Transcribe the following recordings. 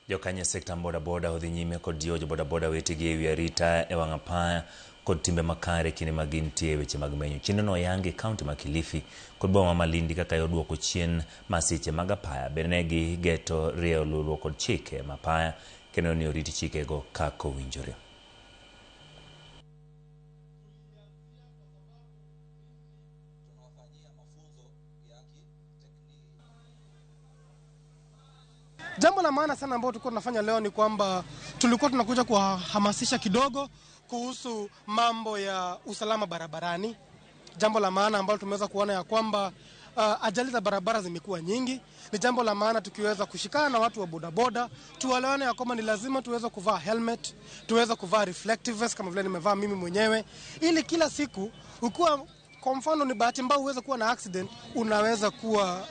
Jokanyo e sekta bodaboda odhi nyime kod jiwo jobodaboda wetegi ewi arita e wang' apaya kod timbe makare kinde ma gintie e weche mag menyo. Chenrono oyangi e kaunti ma Kilifi kod boma ma Malindi kaka yor duoko chien masiche mag apaya. Bende ne gigeto rieyo luwruok kod chike ma apaya kendo ni orit chikego kaka owinjore. Jambo la maana sana ambalo tulikuwa tunafanya leo ni kwamba tulikuwa tunakuja kuwahamasisha kidogo kuhusu mambo ya usalama barabarani. Jambo la maana ambalo tumeweza kuona ya kwamba ajali za barabara zimekuwa nyingi. Ni jambo la maana tukiweza kushikana na watu wa bodaboda, tuelewane ya kwamba ni lazima tuweze kuvaa helmet, tuweze kuvaa reflective vest kama vile nimevaa mimi mwenyewe, ili kila siku ukiwa, kwa mfano ni bahati mbaya uweze kuwa na accident, unaweza kuwa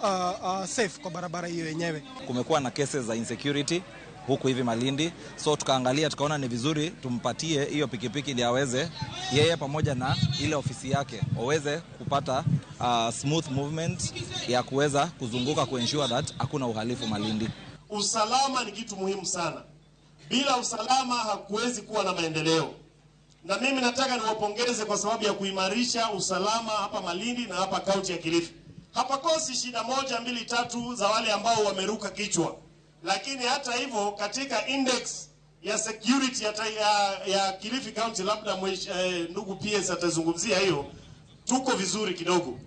safe kwa barabara hiyo yenyewe. Kumekuwa na cases za insecurity huku hivi Malindi, so tukaangalia tukaona ni vizuri tumpatie hiyo pikipiki ili aweze yeye pamoja na ile ofisi yake waweze kupata smooth movement ya kuweza kuzunguka kuensure that hakuna uhalifu Malindi. Usalama ni kitu muhimu sana. Bila usalama hakuwezi kuwa na maendeleo. Na mimi nataka niwapongeze kwa sababu ya kuimarisha usalama hapa Malindi na hapa kaunti ya Kilifi. Hapakosi shida 1, 2, 3 za wale ambao wameruka kichwa. Lakini hata hivyo katika index ya security ya Kilifi County, labda ndugu PS atazungumzia hiyo, tuko vizuri kidogo.